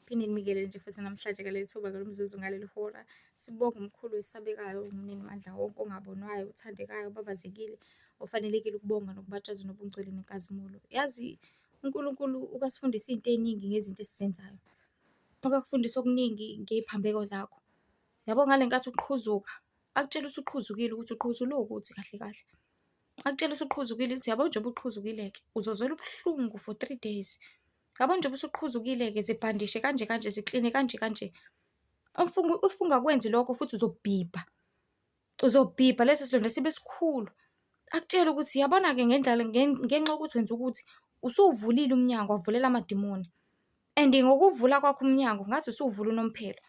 Phinde ngibingelele nje futhi namhlanje ngaleli thuba, ngalo mzuzu, ngaleli hora. Sibonge umkhulu owesabekayo, uMninimandla wonke, ongabonwayo, othandekayo, obabazekile, ofanelekile ukubongwa nokubatshazwa nobungcwele nenkazimulo. Yazi uNkulunkulu ukasifundise iy'nto ey'ningi ngezinto esizenzayo. Akakufundise okuningi ngey'phambeko zakho. Yabo ngale nkathi uqhuzuka, akutshele usuqhuzukile ukuthi uqhuzulwe ukuthi kahle kahle. Akutshele usuqhuzukile ukuthi yabo njengoba uqhuzukile-ke, uzozwela ubuhlungu for 3 days. Yabo njengoba usuqhuzukile-ke, zibhandishe kanje kanje, zikline kanje kanje. If ungakwenzi lokho futhi uzobhibha, uzobhibha leso silonda sibe sikhulu. Akutshele ukuthi yabona-ke ngendlela ngenxa yokuthi wenze ukuthi, usuwuvulile umnyango wavulela amadimoni and ngokuvula kwakho umnyango ngathi usuwuvule unomphela.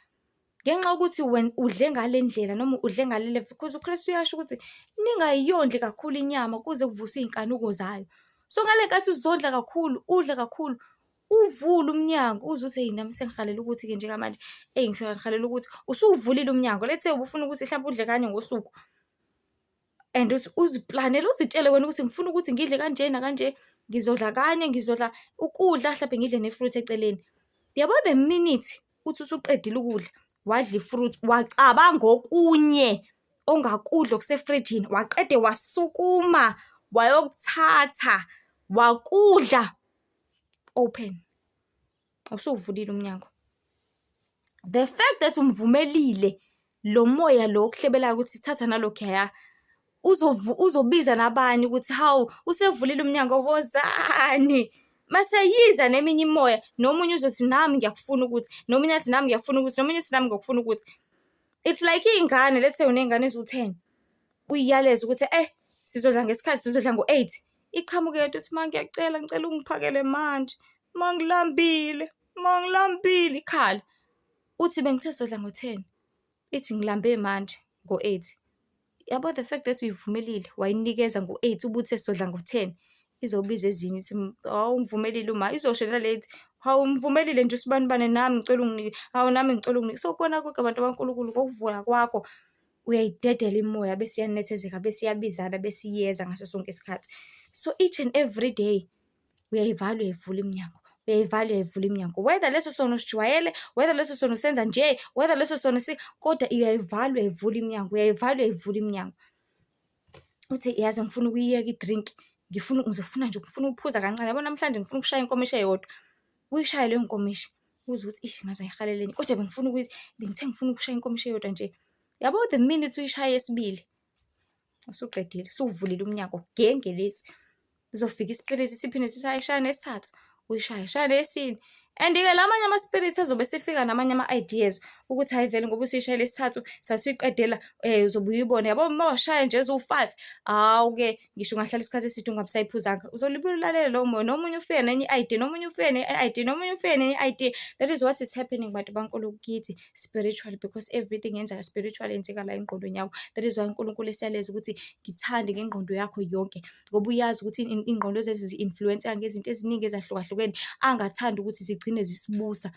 Ngenxa yokuthi udle ngale ndlela noma udle ngale level, because uKristu uyasho ukuthi ningayondli kakhulu inyama kuze kuvuswe iy'nkanuko zayo. So, ngale nkathi uzondla kakhulu, udla kakhulu, uwuvule umnyango uzwe uthi eyi nami sengihalela ukuthi-ke njengamanje, eyi ngihalela ukuthi, usuwuvulile umnyango. Let's say ubufuna ukuthi hlampe udle kanye ngosuku and uthi uziplanele, uzitshele wena ukuthi ngifuna ukuthi ngidle kanje nakanje, ngizodla kanye, ngizodla ukudla hlampe ngidle ne-fruit eceleni. Yabo the minute uthi usuqedile ukudla, wadla i-fruit, wacabanga okunye ongakudla okusefrijini, waqede wasukuma wayokuthatha, wakudla, open, usuwuvulile umnyango. The fact that umvumelile lo moya lo okuhlebelayo ukuthi thatha nalokhuyaya, uzobiza nabanye ukuthi hawu, usevulile umnyango, wozani. Mase yiza neminye imimoya, nomunye uzothi nami ngiyakufuna ukuthi, nomunye athi nami ngiyakufuna ukuthi, nomunye athi nami ngiyakufuna ukuthi. It's like iy'ngane, let's say uney'ngane eziwu-10, uyiyaleze ukuthi sizodla ngesikhathi, sizodla ngo-8. Iqhamuke yodwa ithi, ma ngiyacela, ngicela ungiphakele manje, ma ngilambile, ma ngilambile, ikhala. Uthi bengithe sizodla ngo-10, ithi ngilambe manje ngo-8. Yabo the fact that uyivumelile wayinikeza ngo-8 ubuthe sizodla ngo-10, izobiza ezinye ithi hawu ungivumelile uma, izosho nale ithi hawu umvumelile nje usibanibani nami ngicela unginike, hawu nami ngicela unginike. So kona konke bantu bakaNkulunkulu ngokuvula kwakho uyayidedela imimoya bese iyanethezeka, bese iyabizana, bese iyeza ngaso sonke isikhathi. So each and every day uyayivala uyayivula iminyango, uyayivala uyayivula iminyango. Whether leso sono usijwayele, whether leso sono usenza nje, whether leso sono kodwa uyayivala uyayivula iminyango, uyayivala uyayivula iminyango. Uthi yazi ngifuna ukuyiyeka i-drink, ngifuna ngizofuna nje ngifuna ukuphuza kancane, yabo namhlanje ngifuna ukushaya inkomishi eyodwa. Uyishaye leyo nkomishi, uzwe ukuthi ish ngaze ngayihalela enye, kodwa bengifuna ukuthi, bengithe ngifuna ukushaya inkomishi eyodwa nje. Yabo the minute uyishaya eyesibili, usuqedile, usuwuvulile umnyango gengelezi. Kuzofika i-spirit siphinde sithi hhayi shaya nesithathu, uyishaye, shaya neyesine. And-ke lamanye ama-spirits azobe esefika namanye ama-ideas ukuthi hhayi vele ngoba usuyishayile isithathu sasuyiqedela uzobe uyibone. Yabo uma washaya nje eziwu-5, hawu-ke ngisho ungahlala isikhathi eside ungabe usayiphuzanga, uzolibuye ulalele lowo moya, nomunye ufike nenye i-idea, nomunye ufike nenye i-idea, nomunye ufike nenye i-idea. That is what is happening bantu baNkulunkulu kithi spiritually, because everything yenzeka spiritually, yenzeka la engqondweni yakho. That is why uNkulunkulu esiyaleza ukuthi ngithande ngengqondo yakho yonke, ngoba uyazi ukuthi iy'ngqondo zethu zi-influence-eka ngezinto eziningi ezahlukahlukene angathandi ukuthi zigcine zisibusa.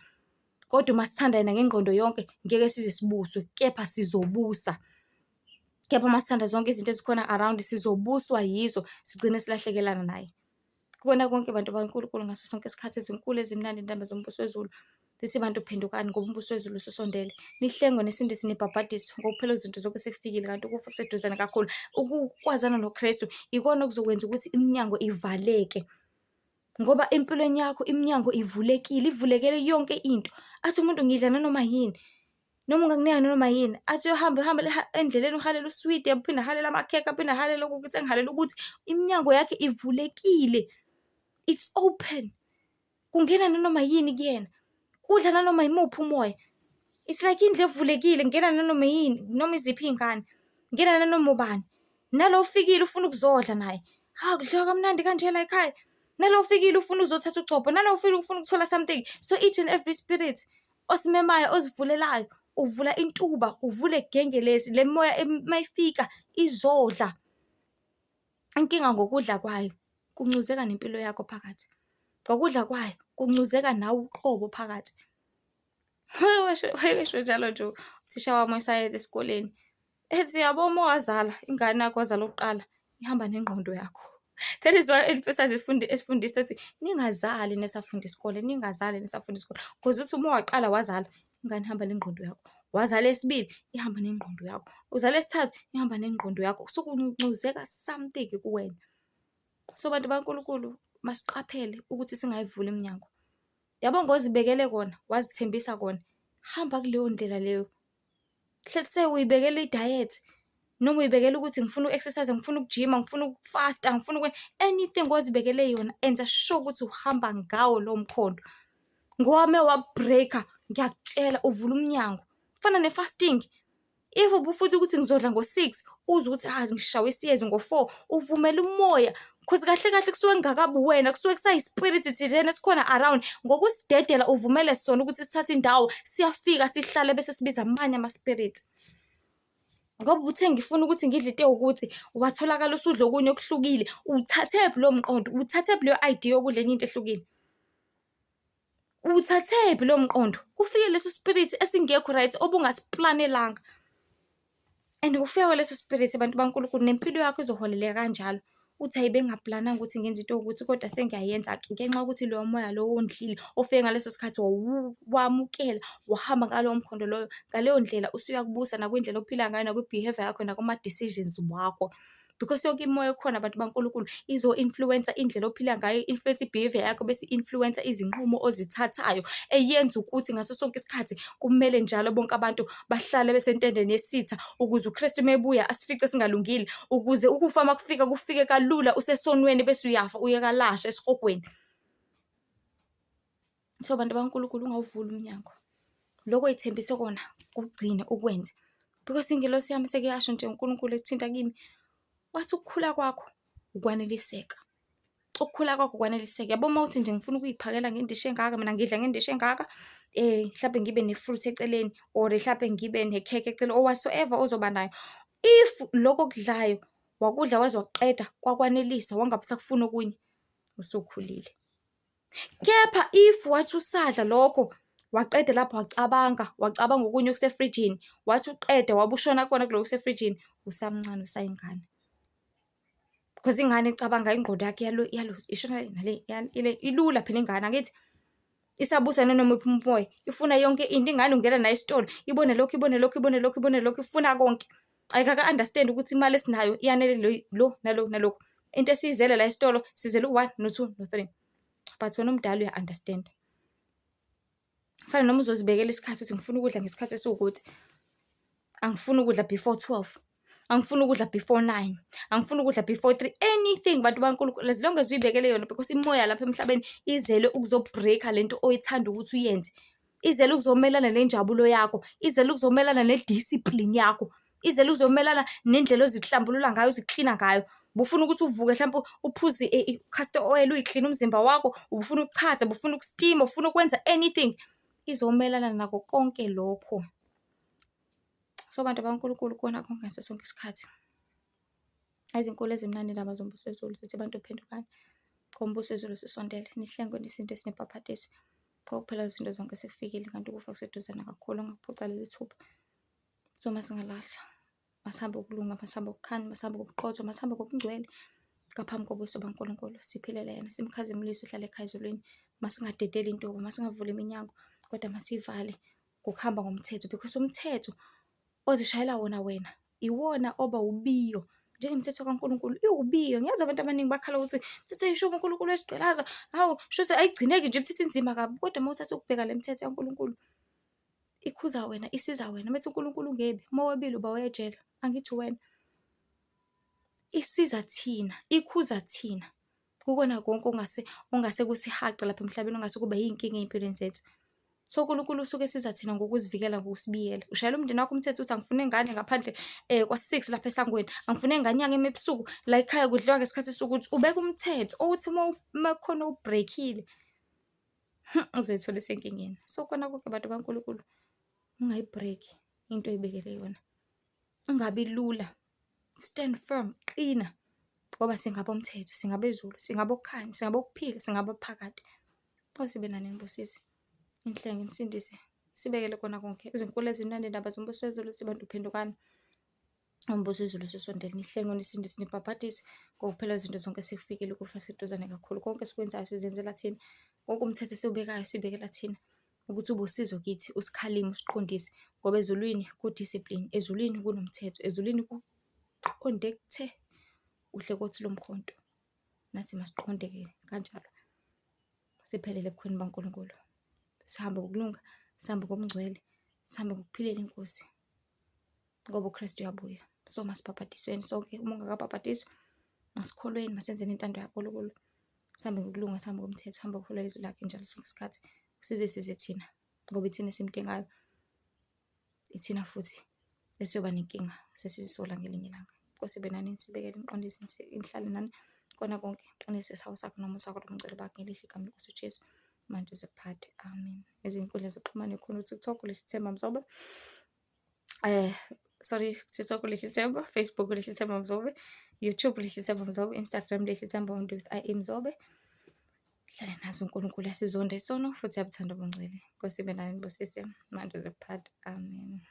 Kodwa uma sithanda yena ngengqondo yonke, ngeke size sibuswe, kepha sizobusa. Kepha uma sithanda zonke izinto ezikhona around, sizobuswa yizo, sigcine silahlekelana naye. Kukona konke bantu bakaNkulunkulu ngaso sonke isikhathi ezinkulu ezimnandi iy'ndaba zombuso wezulu. Sithi bantu phendukani ngoba umbuso wezulu ususondele. Nihlengwe, nisindiswe, nibhabhadiswe ngoba kuphela izinto zonke sekufikile kanti ukufa kuseduzane kakhulu. Ukwazana noKristu ikona okuzokwenza ukuthi iminyango ivaleke. Ngoba empilweni yakho iminyango ivulekile, ivulekele yonke into. Athi umuntu ngidla nanoma yini, noma unganginika nanoma yini. Athi uyohamba uhambe endleleni uhalela uswidi, aphinde ahalele amakhekhe, aphinde ahalele okuthi sengihalela ukuthi iminyango yakhe ivulekile. It's open. Kungena nanoma yini kuyena. Kudla nanoma yimuphi umoya. It's like indlu evulekile, kungena nanoma yini, noma iziphi iy'ngane, kungena nanoma ubani. Nalo ofikile ufuna ukuzodla naye. Hawu, kudliwa kamnandi kanje la ekhaya. Nalo ofikile ufuna ukuzothatha ugcobo, nalo ofikile ufuna ukuthola something. So each and every spirit osimemayo, ozivulelayo, uvula intuba, uvule gengelezi. Le moya mayifika izodla. Inkinga ngokudla kwayo, kuncuzeka nempilo yakho phakathi. Ngokudla kwayo, kuncuzeka nawe uqobo phakathi. Wayesho njalo nje uthisha wami wesayensi esikoleni. Ethi yabo uma wazala ingane yakho wazala okokuqala, ihamba nengqondo yakho. That is why emphasize esifundisa ethi, ningazali nisafunda isikole, ningazali nisafunda isikole. Cause uthi uma waqala wazala, ingane ihamba nengqondo yakho. Wazala eyesibili, ihamba nengqondo yakho. Uzala eyesithathu, ihamba nengqondo yakho. Kusuke kuncuzeka something kuwena. So, bantu bakaNkulunkulu, masiqaphele ukuthi singayivuli iminyango. Yabo ngozibekele kona, wazithembisa kona, hamba kuleyo ndlela leyo. Let's say uy'bekele idayethi, noma uy'bekele ukuthi ngifuna uku-exercise-a, ngifuna ukujima, ngifuna ukufasta, ngifuna anything ozibekele yona, enza sure ukuthi uhamba ngawo lowo mkhondo. Ngoba uma waku-break-a, ngiyakutshela uvula umnyango. Kufana ne-fasting. If ubufuna ukuthi ngizodla ngo-6, uzwe ukuthi ha ngishawe isiyezi ngo-4, uvumela umoya. Cause kahle kahle kusuke kungakabi uwena, kusuke kusayi-spirit thizeni esikhona around. Ngokusidedela uvumele sona ukuthi sithathe indawo, siyafika sihlale bese sibiza amanye ama-spirit. Ngoba ubuthe ngifuna ukuthi ngidle into ewukuthi, watholakala usudla okunye okuhlukile. Uwuthathephi lowo mqondo? Uwuthathephi leyo idea yokudla enye into ehlukile? Uwuthathephi lowo mqondo? Kufike leso spirit esingekho right, obungasiplanelanga. And ngokufika kwaleso spirit, bantu bakaNkulunkulu, nempilo yakho izoholeleka kanjalo. Uthi hhayi bengingaplananga ukuthi ngenze into ewukuthi kodwa sengiyayenza-ke ngenxa yokuthi loyo moya lowo owondlile ofike ngaleso sikhathi wawamukela, wahamba ngalowo mkhondo loyo. Ngaleyo ndlela usuyakubusa nakwindlela ophila ngayo, nakwi-behaviour yakho, nakuma-decisions wakho. Because yonke imimoya ekhona, bantu bakaNkulunkulu, izo-influence-a indlela ophila ngayo, i-influence i-behaviour yakho, bese i-influence-a izinqumo ozithathayo, eyenza ukuthi ngaso sonke isikhathi kumele njalo bonke abantu bahlale besentendeni yesitha, ukuze uKristu uma ebuya asifice singalungile, ukuze ukufa uma kufika, kufike kalula usesonweni bese uyafa uye kalasha esihogweni. So, bantu bakaNkulunkulu, ungawuvuli umnyango. Lokho oy'thembise kona, kugcine ukwenze. Because ingelosi yami seke yasho nje uNkulunkulu ethinta kimi, wathi ukukhula kwakho ukwaneliseka. Ukukhula kwakho ukwaneliseka. Yabo uma uthi nje ngifuna ukuy'phakela ngendishi engaka, mina ngidla ngendishi engaka, mhlampe ngibe ne-fruit eceleni or hlampe ngibe nekhekhe eceleni or whatsoever ozoba nayo. If lokho okudlayo wakudla waze wakuqeda kwakwanelisa, wangabe usakufuna okunye, usukhulile. Kepha if wathi usadla lokho, waqeda lapho wacabanga, wacabanga okunye okusefrijini, wathi uqeda wabe ushona kukona kuloko okusefrijini, usamncane usayingane. Cause ingane icabanga ingqondo yakho ishona le nale, ilula phela ingane, angithi? Isabusa nanoma uphi umoya, ifuna yonke into. Ingane ungena nayo esitolo, ibone lokhu, ibone lokhu, ibone lokhu, ibone lokhu, ifuna konke. Ayikaka-understand ukuthi imali esinayo iyanele lo nalo nalokhu. Into esiyizele la esitolo, sizele u-one, no-two, no-three. But wena umdala uya-understand. Kufana noma uzozibekela isikhathi ukuthi ngifuna ukudla ngesikhathi esiwukuthi. Angifuni ukudla before 12. Angifuni ukudla before 9. Angifuni ukudla before 3. Anything, bantu bakaNkulunkulu, as long as uyibekele yona, because imoya lapha emhlabeni izele ukuzo-break-a lento oyithanda ukuthi uyenze. Izele ukuzomelana nenjabulo yakho, izele ukuzomelana ne-discipline yakho, izele ukuzomelana nendlela ozihlambulula ngayo, oziklina ngayo. Ubufuna ukuthi uvuke hlampe uphuze i-castor oil, uyikline umzimba wakho, ubufuna ukuchatha, ubufuna uku-steam-a, ufuna ukwenza anything. Izomelana nako konke lokho. So, bantu bakaNkulunkulu, kukona konke ngaso sonke isikhathi. Ezinkulu ezimnandi indaba zombuso wezulu zithi bantu phendukani, ngoba umbuso wezulu ususondele, nihlengwe nisindiswe nibhabhadiswe. Ngoba kuphela kwezinto zonke sekufikile, kanti ukufa kuseduzane kakhulu, ungaphuca leli thuba. So, masingalahlwa, masihambe ngokulunga, masihambe ngokukhanya, masihambe ngobuqotho, masihambe ngobungcwele ngaphambi kobuso baNkulunkulu, siphilele yena, simkhazimulise uhlale ekhaya ezulwini. Masingadedeli intuku, masingavuli iminyango, kodwa masiyivale ngokuhamba ngomthetho, because umthetho ozishayela wona wena iwona oba ubiyo. Njengemthetho kaNkulunkulu iwubiyo. Ngiyazi abantu abaningi bakhala ukuthi imithetho eyishumi uNkulunkulu uyasigqilaza, hawu shuthi ayigcineki nje imithetho inzima kabi. Kodwa uma uthatha ukubheka le mithetho kaNkulunkulu, ikhuza wena, isiza wena. Methi uNkulunkulu ungebi, uma webile uba wejele, angithi wena. Isiza thina, ikhuza thina. Kukona konke ongase kusihaqe lapha emhlabeni, ongase kube yiy'nkinga ey'mpilweni zethu. So uNkulunkulu usuke esiza thina ngokusivikela, ngokusibiyela. Ushayela umndeni wakho umthetho uthi angifune ingane ngaphandle kwa-6 lapha esangweni, angifune ingane yami ebusuku la ekhaya kudliwa ngesikhathi esiwukuthi. Ubeka umthetho owuthi uma kukhona owu-break-ile, uzoyithola esenkingeni. So kona konke, bantu bakaNkulunkulu, ungayi-break-i into oyibekele yona. Ungabi lula, stand firm, qina, ngoba singabomthetho, singabezulu, singabokukhanya, singabokuphila, singabophakade. Nkosi ibe nani, nibusise, inihlenge, inisindise, sibekele kona konke. Izinkulu ezimnandi indaba zombuso wezulu, sibantu phendukani. Umbuso wezulu ususondele, nihlengwe, nisindiswe, nibhabhadiswe ngokuphela kwezinto zonke sekufikile ukufa seduzane kakhulu. Konke esikwenzayo sizenzela thina, wonke umthetho esiwubekayo siwubekela thina, ukuthi ube usizo kithi, usikhalime, usiqondise, ngoba ezulwini ku-discipline, ezulwini kunomthetho, ezulwini kuqonde kuthe, kuhle kothi lomkhonto. Nathi masiqonde-ke kanjalo, siphelele ebukhoneni bukaNkulunkulu. Sihambe ngokulunga, sihambe ngobungcwele, sihambe ngokuphilela iNkosi, ngoba uKristu uyabuya. So, masibhabhadisweni sonke, uma ungakabhabhadiswa, masikholweni, masenzeni intando kaNkulunkulu. Sihambe ngokulunga, sihambe ngomthetho, sihambe ngokukholwa izwi lakhe njalo sonke isikhathi. Sizisize thina, ngoba ithina esimdingayo, ithina futhi esiyoba nenkinga sesizisola ngelinye ilanga. INkosi ibe nani, inisibekele, iniqondise, ihlale nani kukona konke. Iqinise isihawu sakhe nomusa wakhe nobungcwele bakhe ngelihle igama leNkosi uJesu, manje kuze kuphakade. Amen. Izinkundla zokuxhumana khona u-TikTok, uLihlethemba Mzobe. Sorry, TikTok uLihlethemba, Facebook uLihlethemba Mzobe, YouTube uLihlethemba Mzobe, Instagram Lihlethemba with I Mzobe. Hlale nazo uNkulunkulu, uyasizonda isono futhi uyabuthanda ubungcwele. Nkosi ibe nani, inibusise manje kuze kuphakade. Amen.